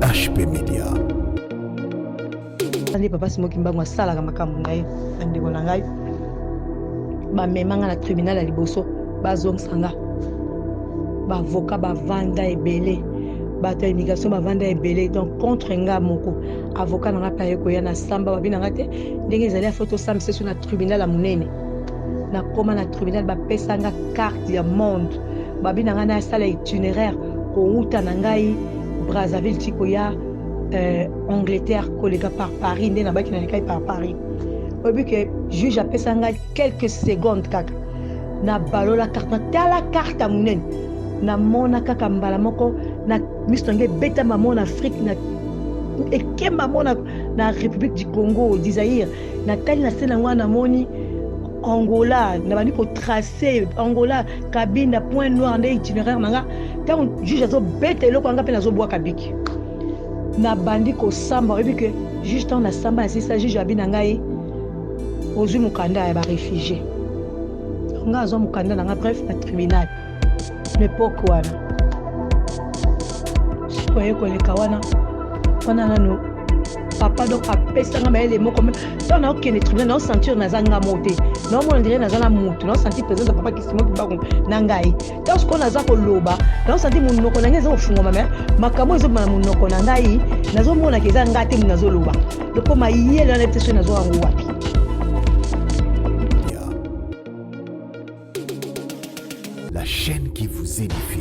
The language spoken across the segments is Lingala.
HP Media. Nde papa Simon Kimbangu asalaka makambo na ye. Bandeko na ngai, bamema nga na tribunal ya liboso, bazongisa nga. Bavoka bavanda ebele, bato ya immigration bavanda ebele, donc contre nga moko. Avocat na nga mpe aye koya na samba, babi na nga te ndenge ezali afo tosambisa so na tribunal ya monene. Nakoma na tribunal, bapesa nga carte ya monde, babi na nga nasala itinéraire kowuta na ngai Brazzaville ti koya Angleterre, koleka par Paris, nde nabaki nalekai par Paris. Oyebi ke juge apesa ngai quelques secondes kaka, nabalola carte, natala carte ya monene, namona kaka mbala moko na miso na ngai ebetama mona Afrique na ekemba mona na République du Congo du Zaïre. Natali na se na ngai, namoni Angola, nabandi kotrace Angola, Kabinda, Point Noir, nde itinéraire na nga. Ntango juge azobeta eloko yanga mpe nazobwaka biki, nabandi kosamba. Oyebi ke juge, ntango nasamba nasisa, juge abi na ngai: ozwi mokanda ya baréfugie. Nga azwa mokanda na nga. Bref, na tribunal na époque wana, sikoye koleka wana wana nano papa donc apesanga mayele moko. Ntango naokende tribunal, naosentir naza nga mo te, naomona ndire naza na mutu, naosentir présence ya papa Simon Kimbangu na ngai. Ntango sikoyo naza koloba, naosentir monoko na ngai eza kofungwama, me makambo ezobima na monoko na ngai, nazomonaka eza ngai te nazoloba. Loko mayele wana, yebi te soki nazwa yango wapi. La chaîne qui vous édifie.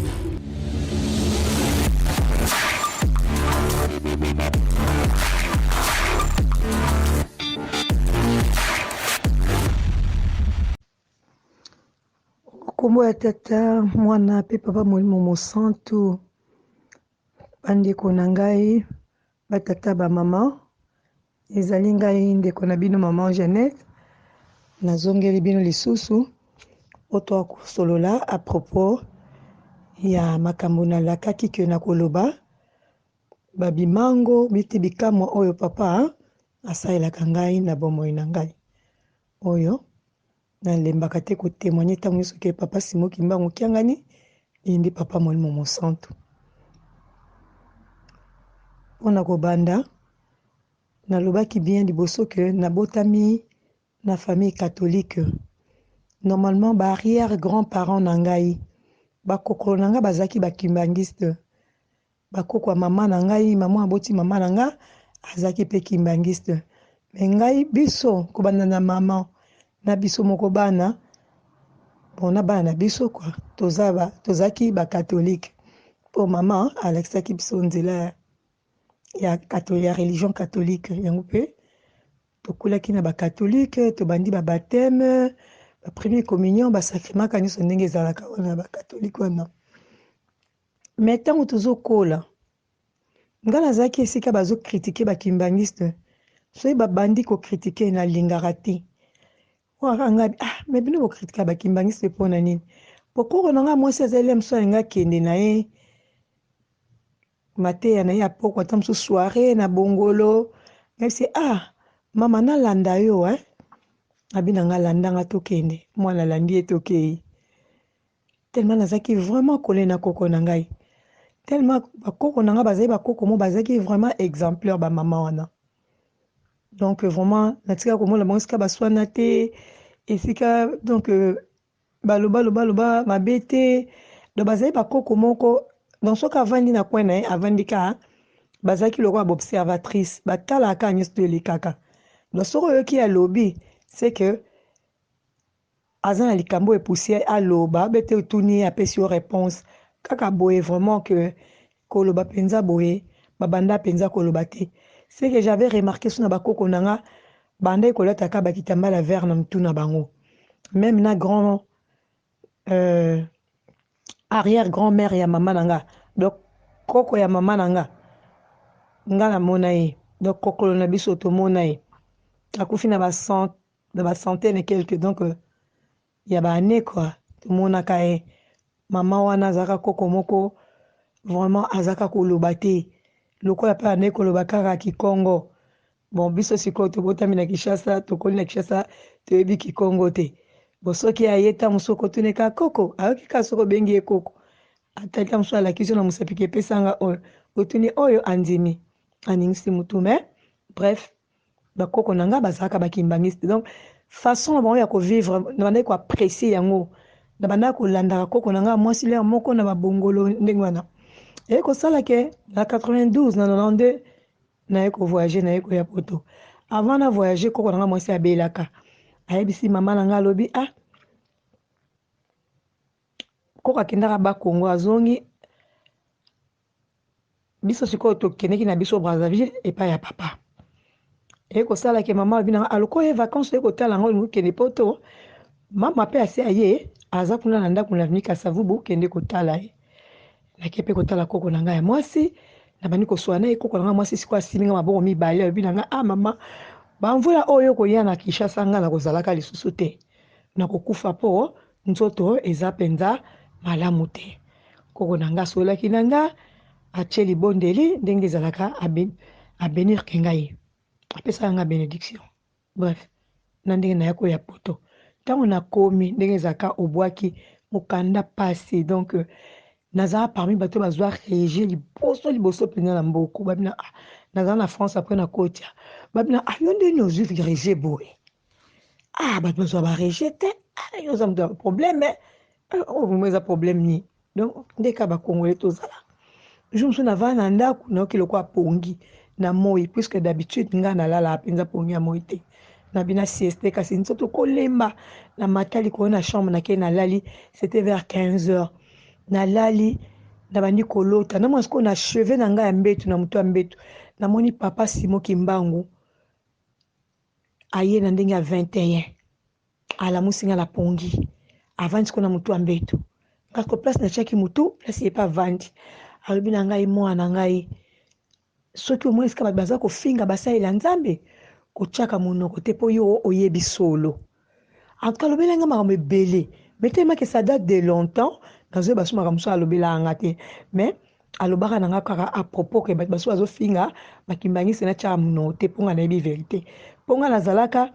Nkombo ya Tata, Mwana mpe Papa Molimo Mosantu. Bandeko na ngai, batata, bamama, ezali ngai ndeko na bino Mama Jeannette. Nazongeli bino lisusu po toya kosolola à propos ya makambo nalakaki ke na koloba babimango biti bikamwa oyo papa asalelaka ngai na bomoi na ngai, oyo nalembaka te kotémoigner ntango nyonso ke papa Simon Kimbangu Kiangani ye nde papa Molimo Mosantu. Mpona kobanda, nalobaki bien liboso ke nabotami na famille catholique. Normalement, ba arrière grand parents na ngai, bakokolo na ngai, bazalaki bakimbangiste. Bakoko ya mama na ngai, mama aboti mama na nga azalaki mpe kimbangiste. Me ngai, biso kobanda na mama na biso moko, bana bon na bana na biso kua, tozalaki bacatholique, mpo mama alakisaki biso nzela ya religion catholique. Yango mpe tokolaki na bacatholique, tobandi babaptême, bapremière communion, basacrement ka nyonso ndenge ezalaka wana ya bacatholique wana. Me ntango tozokola, nga nazalaki esika bazocritiquer bakimbangiste. Soki babandi kocritiquer, nalingaka te. Waka ngai: ah, me bino bocritiquer bakimbangiste mpona nini? Po koko na ngai mwasi azali mosusu, alingi akende na ye mateya na ye ya poko, ata mosusu soirée na bongolo. Ngai: ah mama, nalanda yo eh? Abi na ngai: landanga, tokende. Mwana alandi ye, tokei. Tellement nazalaki vraiment collé na koko na ngai, tellement bakoko na ngai bazali bakoko mo bazalaki vraiment exemplaire, bamama wana. Donc vraiment natika komona bango esika baswana te, esika donc baloba loba loba mabe te. Donc bazali bakoko moko, donc soki avandi na coin na ye, avandi kaka, bazalaki lokola baobservatrice, batalaka nyonso to elekaka. Donc soki oyoki alobi, c'est que aza na likambo epusi ye aloba. Bete otuni ye, apesi yo réponse kaka boye. Vraiment que koloba mpenza boye, babanda mpenza koloba te. Ce que j'avais remarqué so na bakoko na nga, bandaki kolataka bakitambala vert na mutu na bango. Même na grand arrière grand mère ya mama na nga, donc koko ya mama na nga, nga namona ye, donc kokolo na biso tomona ye, akufi na ba na bacentaine et quelque, donc ya baane quoi. Tomonaka ye, mama wana azalaka koko moko vraiment azalaka koloba te, lokola mpe ande koloba kaka kikongo. Bon, biso sikoyo tobotami na Kinshasa, tokoli na Kinshasa, toyebi kikongo te. Bon, soki aye, ta mosusu okotuneka koko, ayoki kaka soki obengi ye koko, atali ta mosusu, alakisi yo na mosapiki, epesanga oyo. Otuni oyo andimi, aningisi mutu mais bref, bakoko na nga bazalaka ba kimbanguiste. Donc façon na bango ya ko vivre na bandaki ko apprécier yango, na bandaki kolandaka koko na nga mwasi lere moko na babongolo ndenge wana. Eye kosala ke na 92 na 92 naye ko voyager, naye koya poto. Avant na voyager, koko na nga mwasi abelaka, ayebisi mama na nga, alobi ah, koko akendaka ba Congo, azongi. Biso sikoyo tokendeki na biso Brazzaville epai ya papa. Eye kosala ke mama alobi na nga aloko ye vacances oye kotala yango olingi okende poto. Mama pe asi aye aza kuna na ndako na avenue Kasavubu, kende kotala ye. Nake pe kotala koko na ngai ya mwasi, nabandi koswana na ye. Koko na ngai mwasi sikoyo asimbi nga maboko mibale, alobi na nga ah mama, bamvula oyo okoya na Kinshasa nga nakozalaka lisusu te, nakokufa po nzoto eza penza malamu te. Koko na nga asololaki na nga, atie libondeli ndenge ezalaka, abenir ke ngai, apesaka nga benediction. Bref, na ndenge naya koya poto, ntango nakomi ndenge ezalaka obwaki mokanda pasi. Donc nazala parmi bato bazwa rejet liboso liboso mpenza na mboko. Babina ah, nazala na France après nakotia, babina ah, yo ndeni ozwi rejet boye? Ah, bato bazwa ba rejet te, ah, yo oza moto ya problème. Oyo vraiment eza problème nini? Donc nde kaka ba congolais tozala. Jour mosusu navanda na ndako, nayoki lokola pongi na moi, puisque d'habitude nga nalalaka mpenza pongi ya moi te, nabina sieste, kasi nzoto kolemba. Na mata likolo na chambre, nakei nalali, c'était vers 15 heures. Nalali, nabandi kolota, namona sikoyo na chevet na ngai ya mbetu, na moto ya mbetu, namoni papa Simo Kimbangu aye na ndenge ya 21, alamusi nga na pongi, avandi sikoyo na motu ya mbetu. Nga sikoyo place natiaki motu, place ye pe avandi, alobi na ngai, mwana na ngai, soki omoni esika bato baza kofinga basalela Nzambe, kotiaka monoko te, mpo yo oyebi solo. En tout cas alobela nga makambo ebele, mais tellement que ça date de longtemps, nazoyeba so makambo mosusu alobelaka nga te, mais alobaka na nga kaka à propos ke bato basusu bazofinga bakimbangisi, natiaka monoko te, mpo nga nayebi verité. Mpo nga nazalaka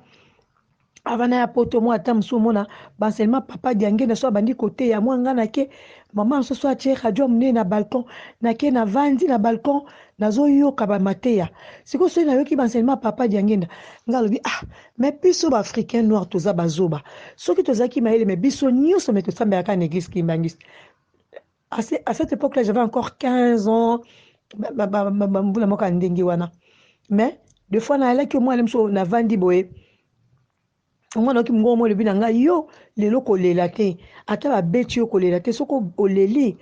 avant naya poto, mwa ata mosusu omona baenseignement papa Diangenda so abandi koteya, mwa nga nake, mama mosusu atie radio monene na balcon, nake navandi na balcon, nazoyoka bamateya. Sikoyo soki nayoki baenseignement papa Diangenda, nga alobi ah, mais biso baafricain noir toza bazoba, soki tozalaki mayele, mais biso nyonso me tosambelaka na église kimbangiste. À cette époque là j'avais encore 15 ans, bambula moko ya ndenge wana. Mais deux fois nayalaki omwana mosusu, navandi boye, omwana oki mongongo moko elobi na ngai, yo lelo kolela te, ata babeti yo kolela te, soki oleli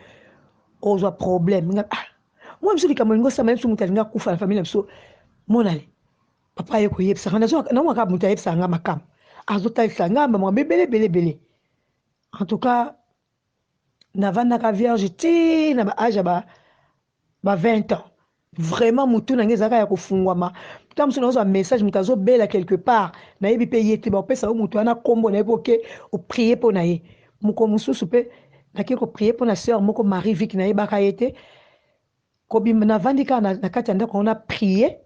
ozwa problème. Nga ah, mwana mosusu likambo elingi osama ye mosusu, moto alingi akufa na famille na biso, monale papa aye koyebisaka, nazomona kaka moto ayebisaka nga makambo, azotalisa nga makambo ebele ebele ebele. En tout cas navandaka vierge ti na ba age ya ba 20 ans. Vraiment mutu na ngai ezalaka ya kofungwama. Ntango mosusu nazozwa message, moto azobela quelque part, nayebi mpe ye te, bakopesa yo moto wana nkombo na ye mpo oke oprie mpo na ye. Mokolo mosusu mpe nake koprie mpo na sœur moko Marie Vic, nayebaka ye te. Kobima, navandi kaka na kati ya ndako yango na prie,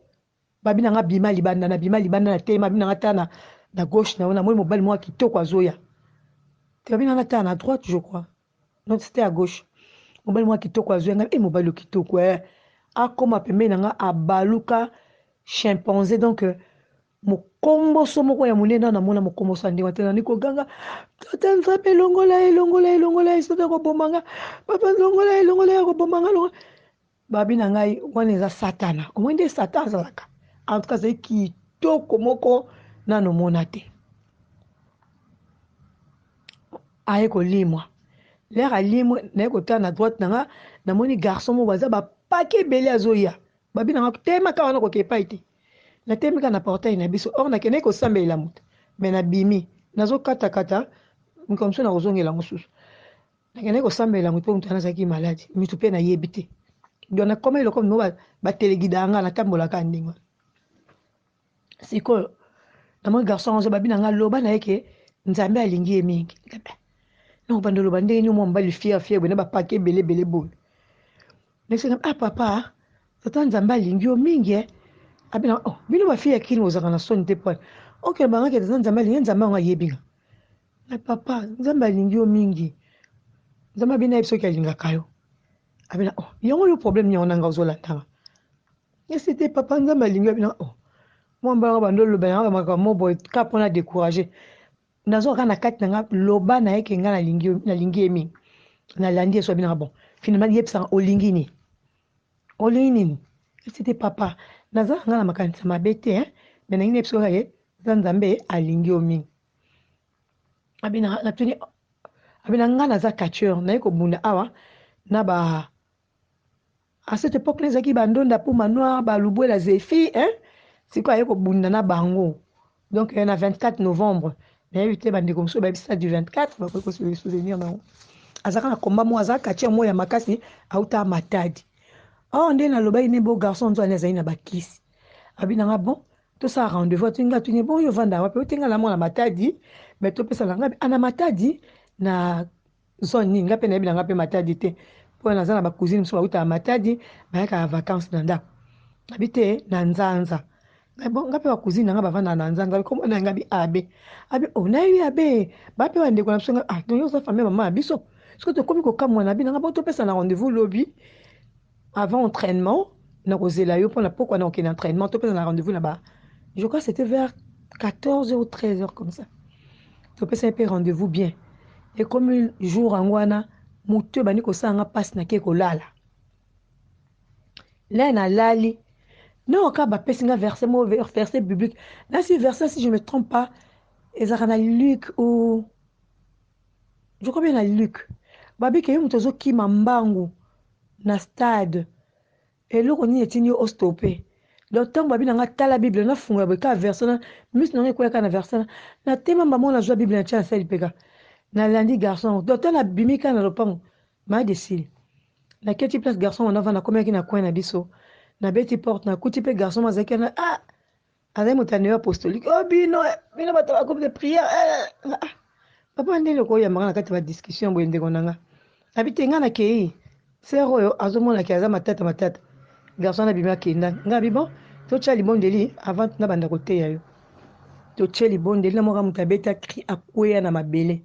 babi na nga bima libanda, na bima libanda, na telema, babi na nga tala na gauche na yo, namoni mobali moko ya kitoko azoya. Te, babi na nga tala na droite, je crois. Non, c'était à gauche. Mobali moko ya kitoko azoya, ngai eh, mobali kitoko eh. Akoma pembeni na nga, abaluka chimpanzé, donc mokomboso moko ya monene. Nano namona mokomboso ya ndenge wana te. Nani koganga, tata Nzambe, longola ye, longola ye, longola ye, soki akoboma nga, papa longola ye, longola ye, akoboma nga, longola. Babi na ngai wana eza satana, omoni nde satan azalaka. En tout cas azali kitoko moko nano mona te. Aye kolimwa, lere alimwe, naye kotala na droite na nga, namoni garçon moko baza bapake ebele azoya. Babi na nga tema kaka wana, koke epai te. Natemi kaka na portail na biso, or nakendaki kosambelela moto, me nabimi nazokatakata, mikolo mosusu nakozongela mosusu. Nakendaki kosambela moto mpo moto wana azalaki maladi, moto mpe nayebi te. Donc nakomaki lokola mo batelegida nga, natambolaka ndenge wana. Sikoyo namoni garçon yango babi na nga, loba na ye ke Nzambe alingi ye mingi. Nakobanda oloba ndenge nini? Mwa mobali fier fier boye na bapake ebele ebele boye. Nasenga ah papa, tata Nzambe alingi yo mingi eh. Abina oh, bino bafille ya kini bozalaka na soni te pwani okende bangaki tata Nzambe alingi, Nzambe yango ayebi nga. Na papa, Nzambe alingi yo mingi. Nzambe abina yebi soki alingaka yo. Abina oh yango yo problème nini yango na nga ozolanda nga. Esi te papa Nzambe alingi abina oh mwa mbala bando loba yango makambo mo boye ka mpona décourager. Nazo kaka na kati na nga loba na ye ke nga nalingi nalingi ye mingi. Nalandi ye so abina bon finalement yebisa nga olingi nini? Olingi nini? Esi te papa naza na nga na makanisi mabe te hein mais nalingi nayebisa yo kaka ke eza Nzambe alingi yo mingi. Abina natuni abina nga naza catcheur naye kobunda awa na ba à cette époque là ezalaki ba ndonda puma noir ba lubwela zefi hein sikoyo aye kobunda na bango donc na 24 novembre nayebi te bandeko mosusu bayebi stade du 24 bakoki ko souvenir nango azalaka na combat moko azalaka catcheur moko ya makasi auta Matadi awa nde nalobaki ne bo garçon nzwani azali na bakisi abi nanga bon tosala rendez-vous atuni nga atuni bon yo ovanda wapi ote nga na mwana Matadi mais topesana nga ana Matadi na zone nini nga mpe nayebi na nga mpe Matadi te mpo naza na bacousine mosusu bautaka Matadi bayaka ya vacance na ndako nabi te na Nzanza bon nga mpe bacousine na nga bavandaka na Nzanza kombo na nga bi abe abi o nayebi abe ba mpe bandeko na biso nga ah donc yo oza famille mama ya biso soki tokomi kokamwa na bi na nga bon topesana rendez-vous lobi avant entraînement nakozela yo mpona pokwa na kokende entraînement topesana rendez-vous na ba je crois c'était vers 14h ou 13h comme ça topesani mpe rendez-vous bien ekomi jour yango wana motu ebandi kosala nga mpasi nake kolala le nalali noka bapesi nga verset moko verset biblique nasi verset si je me trompe pas ezalaka na Luc ou je crois bien na Luc babike yo moto ozokima mbangu na stade eloko nini etindi yo ostope donc ntango babi na nga tala bible nafungola boye kaka verset na miso na nga ekweyaka na verset na natema mbamo nazwa bible na tia na sali peka nalandi garçon donc ntango nabimi kaka na lopango malade esili naketi place garçon wana avanda akomaki na coin na biso nabeti porte nakuti mpe garçon mo azalaki wana ah azali moto ya neo apostolique oh bino bino bato ya bagroupe de prière eh, ah, papa ndenge okoyambaka na kati ya badiscussion boye ndeko na nga abi te nga nakei sere oyo azomonaki aza matata matata garçon wana abimi akenda nga abi bon totya libondeli avant nabanda koteya yo totye libondeli na moka moto abeta cri akweya na mabele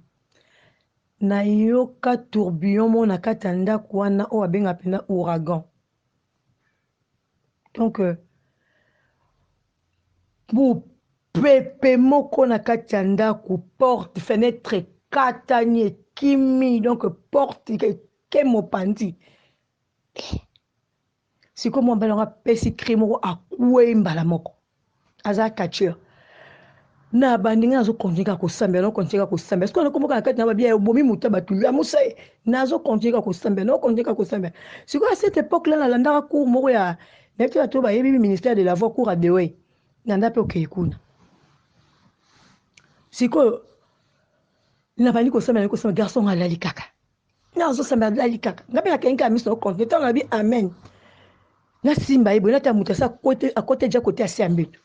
nayoka tourbillon moko na kati ya ndako wana oyo abengaka mpenza ouragan donc mopepe moko na kati ya ndako porte fenêtre ekatani ekimi donc porte eke mopanzi eh. Sikoyo mwa mobali yango apesi cri moko akwei mbala moko aza catcheur na bandi ngai nazo continue kaka kosambela nazo continue kaka kosambela sikoyo nakomboka na kati na babia obomi moto ya bato lamusa ye nazo continue kaka kosambela nazo continue kaka kosambela sikoyo à cette époque là nalandaka cours moko ya nayebi te bato bayebi ministère de la voix cours ya dewey nanda mpe okei kuna sikoyo nabandi kosambela kosambela garçon alali kaka nazosambela alali kaka nga mpe nakangi kaka miso nakocontinue ntango nabi amen nasimba ye boye nata moto asi akote ja kote asi ya mbeto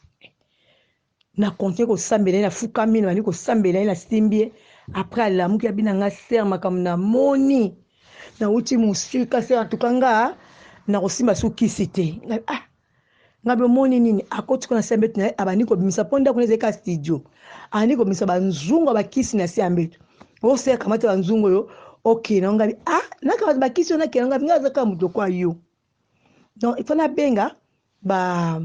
na continue kosambela ye nafukami nabandi kosambela ye nasimbi ye après alamuki abi na nga ser makambo namoni nauti mosika ser antuka nga nakosimba su kisi te ah nga bi omoni nini akoti kuna se ya mbeto na ye abandi kobimisa mpo ndako na ezali ka studio abandi kobimisa banzungu ya bakisi na se ya mbeto ose akamati banzungu oyo okende yango ngabi ah nakamati bakisi oyo nakende ngabi nga aza kaka moto lokwa yo donc il faut nabenga ba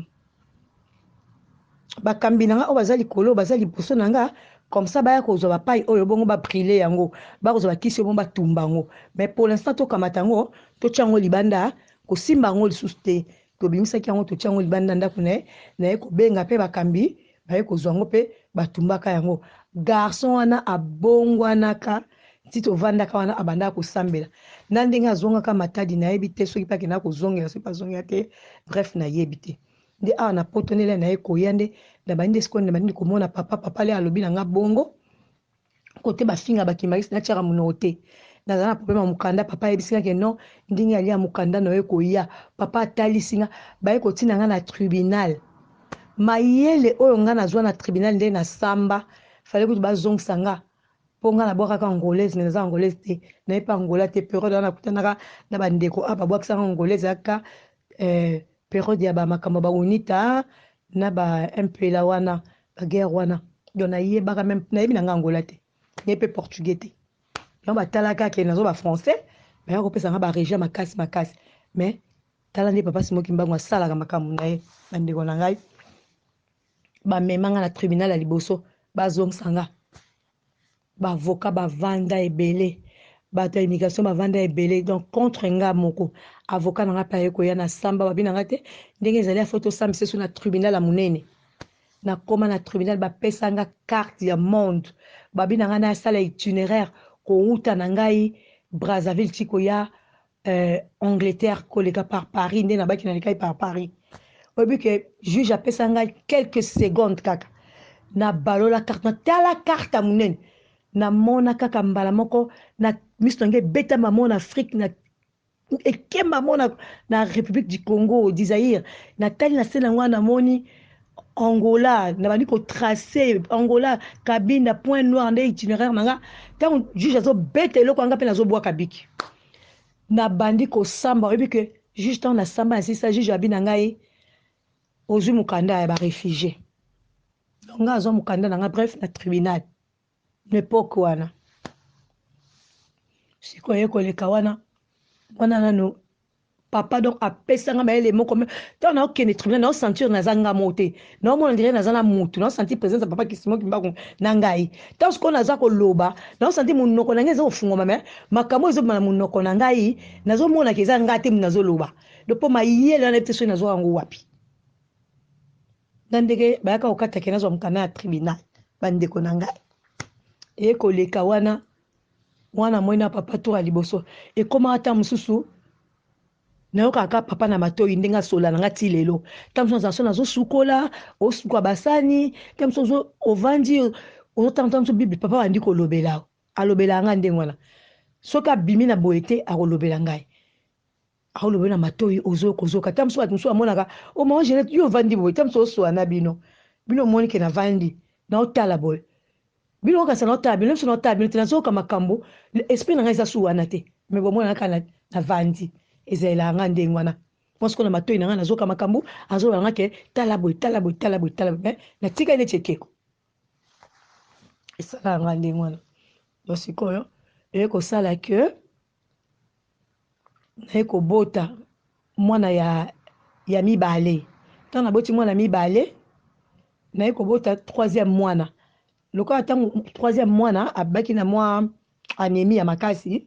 bakambi na nga oyo baza likolo baza liboso na nga comme ça baya kozwa bapai oyo bongo babrile yango bakozwa bakisi oyo bongo batumba yango mais pour l'instant tokamata yango totya yango libanda kosimba yango lisusu te tobimisaki yango totya yango libanda ndako na ye naye kobenga mpe bakambi baye kozwa yango mpe batumbaka yango garçon wana abongwanaka ti tovandaka wana abandaka kosambela na ndenge azongaka Matadi nayebi te soki mpe akendaka kozongela soki mpe azongela te bref nayebi te nde awa na poto ndele naye koya nde nabandi nde sikoyo nabandi komona papa papa le alobi na nga bongo kote bafinga bakimbalisi natiaka monoko te nazala na problème ya mokanda papa ayebisi nga ke non ndenge alia mokanda na yo ekoya papa atalisi nga baye kotinda nga na tribunal mayele oyo nga nazwa na tribunal nde nasamba fale kutu bazongisa nga mpo nga nabwakaka angolaise me naza angolaise te naye mpe angola te periode wana nakutanaka na bandeko a babwakisaka angolaise aka eh, periode ya bamakambo ya baunita na ba mpela wana baguerre wana donc nayebaka meme nayebi na nga angola te nayebi mpe portugais te yango batalaka ke nazo bafrançais Baya kopesa nga ba rejet makasi makasi. Mais tala nde papa Simon Kimbangu asalaka makambo na ye, bandeko na ngai. Bamema nga na tribunal ya liboso, bazongisa nga. Ba avocat bavanda ebele, bato ya immigration bavanda ebele, donc contre nga moko. Avocat na nga pe aye koya na samba, babi na nga te ndenge ezali ya faut tosambisa so na tribunal ya monene. Nakoma na tribunal, bapesa nga carte ya monde, babi na nga nasala itinéraire kowuta na ngai Brazzaville ti koya Angleterre, koleka par Paris, nde nabaki nalekai par Paris. Oyebi ke juge apesa ngai quelques secondes kaka, nabalola carte, natala carte ya monene, namona kaka mbala moko na miso na ngai ebetama mona Afrique na ekemba mona na République du Congo du Zaïre. Natali na se na ngai, namoni Angola, nabandi kotrace Angola, Cabinda, Point Noir, nde itinéraire na nga. Ntango juge azobeta eloko yanga mpe nazobwaka biki, nabandi kosamba. Oyebi ke juge, ntango nasamba nasisa, juge abi na ngai ozwi mokanda ya baréfugie. Donc nga azwa mokanda na nga, bref, na tribunal na époque wana. Sikoyo ye koleka wana wana nano papa donc apesanga mayele moko. Ntango naokende tribunal, naosentir naza nga moko te, naomona dire naza na mutu, naosentir présence ya papa Simon Kimbangu na ngai. Ntango sikoyo naza koloba, naosentir monoko na ngai eza kofungwama, me makambo ezobima na monoko na ngai nazomonaka eza nga te nazoloba. Donc mpo mayele wana yebi te soki nazwa yango wapi. Na ndenge bayaka kokatake nazwa mokanda ya tribunal, bandeko na ngai, eye koleka wana wana moi na papa tour ya liboso ekomaka. Ata mosusu nayokaka papa na matoi ndenge asola na nga ti lelo. Ntango mosusu naza so nazosukola, osuka basani, ntango mosusu ovandi ozotanga, ntango mosusu Bible, papa bandi kolobela, alobela nga ndenge wana. Soki abimi na boye te, akolobela ngai, akolobela na matoi, ozoyoka, ozoyoka. Ntango mosusu bato mosusu bamonaka o mama Jeanette, yo ovandi boye, ntango mosusu osola na bino, bino omoni ke navandi naotala boye, bino okasa naotala bino, biso naotala bino te, nazoyoka makambo, esprit na ngai eza su wana te. Me bomona kaka navandi, ezalelaka nga ndenge wana. Mpo sikoyo na matoi na ngai nazoyoka makambo azoloba nga ke tala boye, tala boye, tala boye, tala boye, me natikali neti ekeko. Esalaka nga ndenge wana. Donc sikoyo eye kosala ke naye kobota mwana ya mibale. Ntango naboti mwana mibale, naye kobota troisième mwana. Lokola ntango troisième mwana abaki na mwa anémie ya makasi,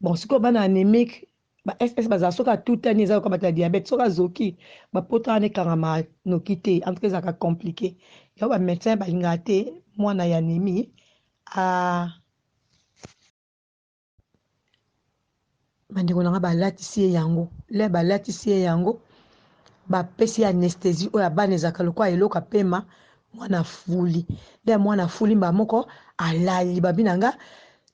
bon, sikoyo bana anémique ba SS bazala, soki atutani eza lokola bato ya diabète, soki azoki bapota wana ekangama noki te. En tout cas ezalaka compliqué. Yango bamédecin balingaka te mwana ya anémie a. Bandeko na nga, balatisi ye yango le, balatisi ye yango, bapesi ye anesthésie oyo ya bana, ezalaka lokola eloko apema. Mwana afuli nde, mwana afuli mbala moko alali. Babi na nga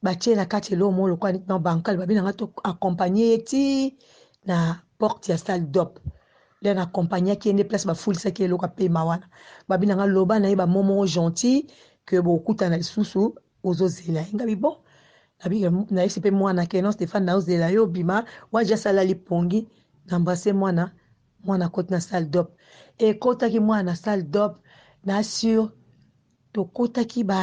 batie na kati eloko moko lokola na bancale. Babi na nga to accompagne ye ti na porte ya salle d'op. Nde na accompagnaki ye nde place bafulisaki eloko apema wana. Babi na nga loba na ye bamo moko gentil ke bokutana lisusu, ozozela ye. Ngabi bon, nayebisi mpe mwana ke non, Stéphane, naozela yo obima waji asala lipongi. Na embrasse mwana, mwana akoti na salle d'op. Ekotaki mwana na salle d'op na sur tokotaki ba,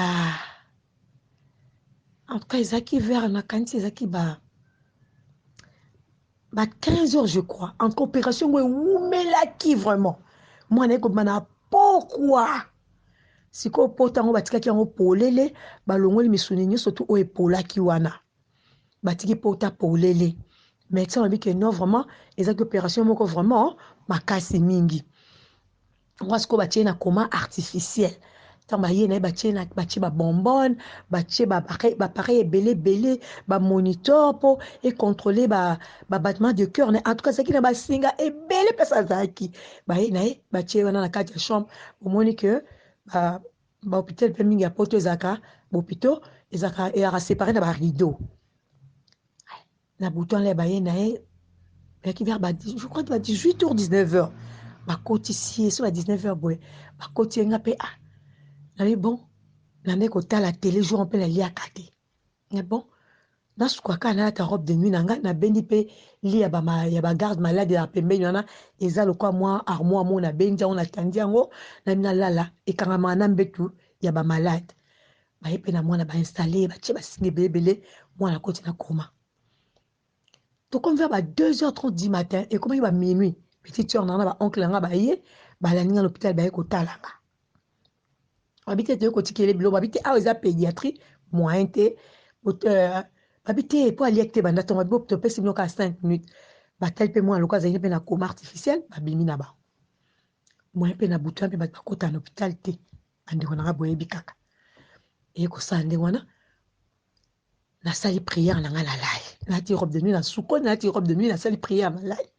en tout cas ezalaki vers, nakanisi ezalaki ba 15 heures je crois. En coopération ngo ewumelaki vraiment. Mwana ye kobima na pokwa. Sikoyo pota yango batikaki yango polele, balongoli misuni nyonso tu oyo epolaki wana, batiki pota polele. Médecin alobi ke non, vraiment ezalaki opération moko vraiment makasi mingi. Ngo sikoyo batie na coma artificiel. Ntango baye na ye, batie batie babonbonne, batie baappareil ebele ebele, bamonitor mpo econtrôle babattement de cœur. En tout cas azalaki na basinga ebele mpesa azalaki. Baye na ye, batie wana na kati ya chambre. Omoni ke bahôpital mpe mingi ya poto ezalaka bahôpitaux ezalaka eyaka séparé na barideau. Na butu wana baye na ye, eyaki vers ba, je crois, ba 18 heures, 19 heures bakotisi ye. So ba 19 heures boye bakoti ye. Nga mpe ah, nabi bon, nande kotala télé jour mpe naliaka te. Mais bon, nasuka kaka nalata robe de nuit na ngai, nabendi mpe lit ya bagarde malade ya pembeni wana, eza lokwa mwa armoire mo, nabendi yango, natandi yango, nabi nalala, ekangamaka na mbetu ya bamalade. Baye mpe na mwana, bainstalle ye, batie basinga ebele ebele. Mwana akoti na koma. Tokomi vers ba 2h30 du matin, ekomaki ba minuit. Petite sœur na nga na ba oncle na nga baye, balandi nga na hôpital baye kotala nga. Babi te toye kotikele biloko, babi te awa eza pédiatrie, moyen te. Euh, babi te po aliaki te banda tongo, babi topesi bino kaka 5 minutes. Batali pe mwana lokola azali pe na coma artificiel, babimi na bango. Moyen pe na butu wana pe bato bakota na hôpital te. Bandeko na nga boyebi kaka. Eye kosala ndenge wana, nasali prière na nga na lali nalati robe de nuit na sukoli nalati robe de nuit nasali prière na lali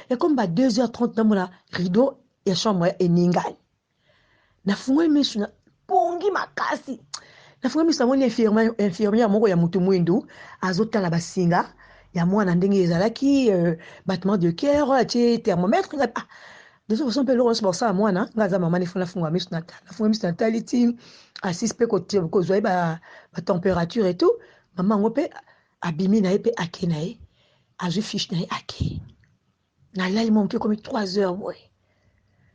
ekomi ba 2h30 namona rideau ya chambre eningani nafungoli misu na pongi makasi nafungoli misu namoni infirmière moko ya motu mwindu azotala basinga ya mwana ndenge ezalaki euh, battement de cœur atie thermomètre ah, De toute façon mpe eloko nyonso bakosala mwana nga aza mama nefo nafungola miso na tala nafungola miso na tali ti asisi mpe kozwa ye ba température et tout mama yango mpe abimi na ye mpe ake na ye azwi fiche na ye ake nalali mwa moke ekomi 3 heures boye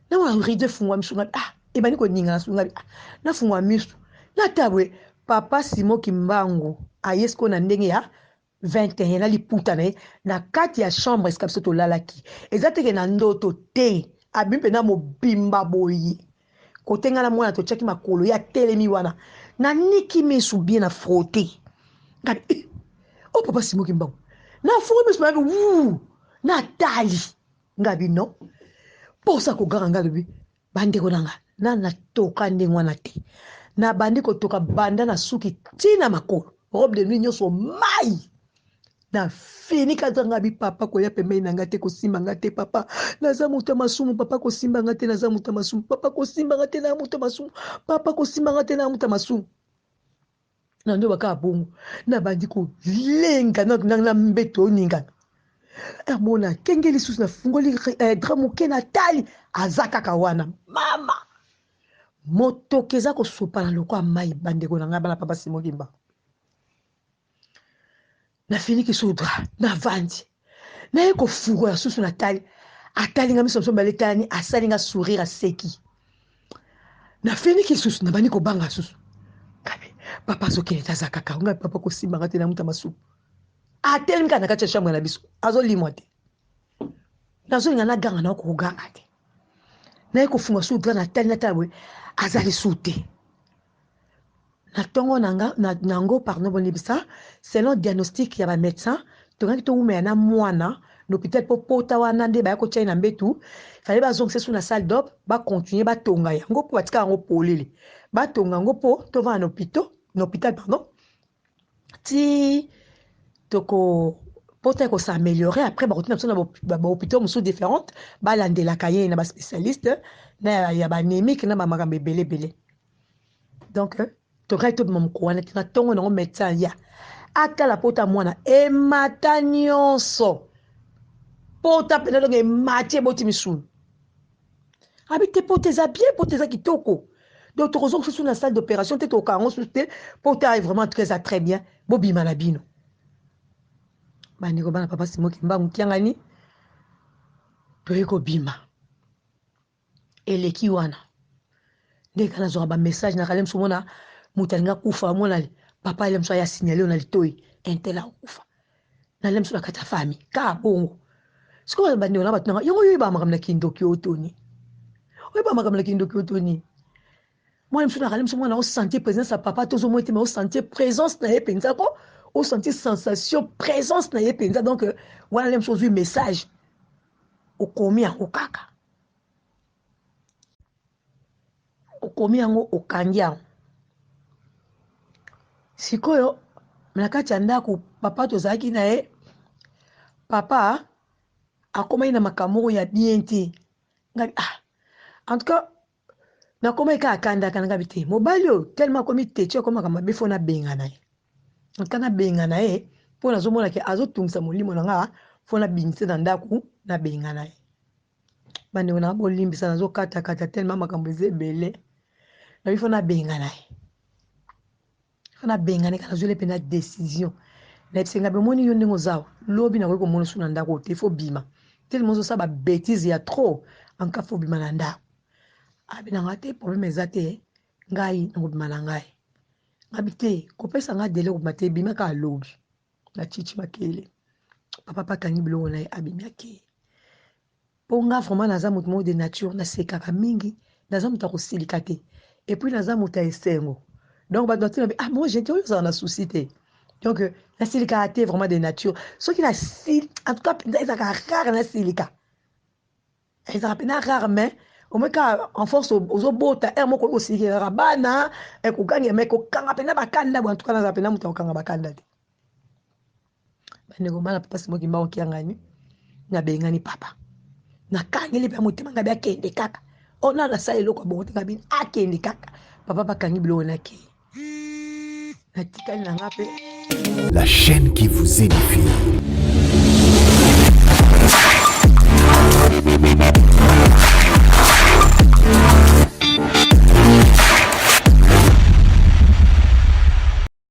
namona rideau efungwa miso ngabi ah ebandi koningana su ngabi ah nafungwa miso nata boye papa Simon Kimbangu aye sikoyo na ndenge ya 21 na liputa na ye na kati ya chambre esika biso tolalaki eza teke na ndoto te abimi mpenza mobimba boye kote ngai na mwana totiaki makolo ye atelemi wana naniki misu bien na frotte ngabi eh, o oh, papa simoki mbango nafungoli misu nabi wu natali ngabi non mposa koganga ngai alobi Bandeko na nga, nanu natoka ndenge wana te. Nabandi kotoka banda na suki ti na makolo, robe de nuit nyonso mayi. Nafinika nzanga bi papa koya pembeni na nga te, kosimba nga te papa, naza moto ya masumu papa, kosimba nga te, naza moto ya masumu papa, kosimba nga te, naza moto ya masumu papa, kosimba nga te, naza moto ya masumu. Na ndoba kaka bongo, nabandi kolenga na mbeto oningana. Amona akenge lisusu, nafungoli eh, drap moke, natali aza kaka wana. Mama, motoki eza kosopana lokola mai. Bandeko na ngai bana papa Simon Kimbangu, nafiniki susu drap, navandi naye kofungola susu, natali atali nga miso miso mibale etalani, asali nga sourire, aseki. Nafiniki susu, nabandi kobanga susu, ngabi papa azokende te, aza kaka ngai papa kosimba nga te na muta masumu. Atelemi kaka na kati ya chambre na biso, azolimwa te, nazolinga naganga na okoganga te, naye kofunga susu drap, natali natala boye aza lisusu te. Na ntongo nango, pardon bolimbisa, selon diagnostic ya ba médecin, tongaki towumela na mwana na hôpital mpo pota wana nde baya kotia ye na mbetu, fallait bazongisa su na salle d'op, bacontinue batonga yango mpo batika yango polele, batonga yango mpo tovanda na hôpital, na hôpital pardon, ti toko pota eko s'améliorer. Après bakotina biso na bahôpitaux mosusu différente, balandelaka ye na baspécialiste na ya baanémique na bamakambo ebele ebele. Donc tokaki tobima mokolo wana te. Na ntongo nango médecin ya atala pota mwana emata nyonso, pota mpenza donc emati eboti misuni, abi te pota eza bien, pota eza kitoko, donc tokozonga susu na salle d'opération te, tokokanga yango susu te, pota vraiment en tout cas eza très bien, bobima na bino. Bandeko bana papa Simon Kimbangu Kiangani, toye kobima eleki wana nde kaka nazwaka bamessage na kale mosu omona moto alingi akufa, omona papa ale mosu aya signale yo na litoi intel akufa na le mosu na kati ya famille kaka bongo. Sikoyo bandeko na bato nanga yango, oyeba makambo na kindoki oyo toni, oyeba makambo na kindoki oyo toni, mwana mosu na kale mosu mwana osentir présence ya papa, tozomona te, mais osentir présence na ye mpenza ko osentir sensation présence na ye mpenza. Donc wana le mosu ozwi message, okomi yango kaka, okomi yango, okangi yango. Sikoyo na kati ya ndako papa tozalaki na ye, papa akomaki na makambo moko ya bien te. Ngabi ah, en tout cas nakomaki kaka kandaka na ngabi te, mobali oyo tellement akomi teti, akomaka mabe, fo nabengana ye. En tout cas nabengana ye mpo nazomona ke azotungisa molimo na nga, fo nabimisa na ndako, nabengana ye. Bandeko na bolimbisa, nazokatakata tellement makambo eza ebele. Nabi fo nabengana ye, fo nabengana ye kaka, nazweli mpenza décision. Nayebisi ngai, bomoni yo ndenge oza, lobi nakoki komona su na ndako te, fo bima, tellement ozosala babétise ya trop, en tout cas fo bima na ndako. Abi nanga te, problème eza te, ngai nakobima na ngai. Ngabi te, kopesa ngai délai kobima te, bima kaka lobi na chichi makele. Papa mpe akangi biloko na ye, abimi, akei. Mpo nga vraiment naza moto moko de nature nasekaka mingi, naza moto ya kosilika te, et puis naza moto ya esengo. Donc bato batuna: "Ah, moi gente oyo ozala na souci te?" Donc nasilikaka te vraiment de nature. Soki nasili, en tout cas mpenza ezalaka rare nasilika, ezalaka mpenza rare. Mais omoi kaka en force ozobota heure moko osilikaka bana, ekokanga, mais kokanga mpenza bakanda bo, en tout cas nazala mpenza moto ya kokanga bakanda te. Bandeko, bana papa Simoki Mbango Kiangani, nabengani papa, nakangeli mpe motema ngabi akende kaka. O na nasala eloko ya bongo te, ngabi akende kaka. Papa bakangi biloko, nakei, natikali na nga mpe. La chaîne qui vous édifie.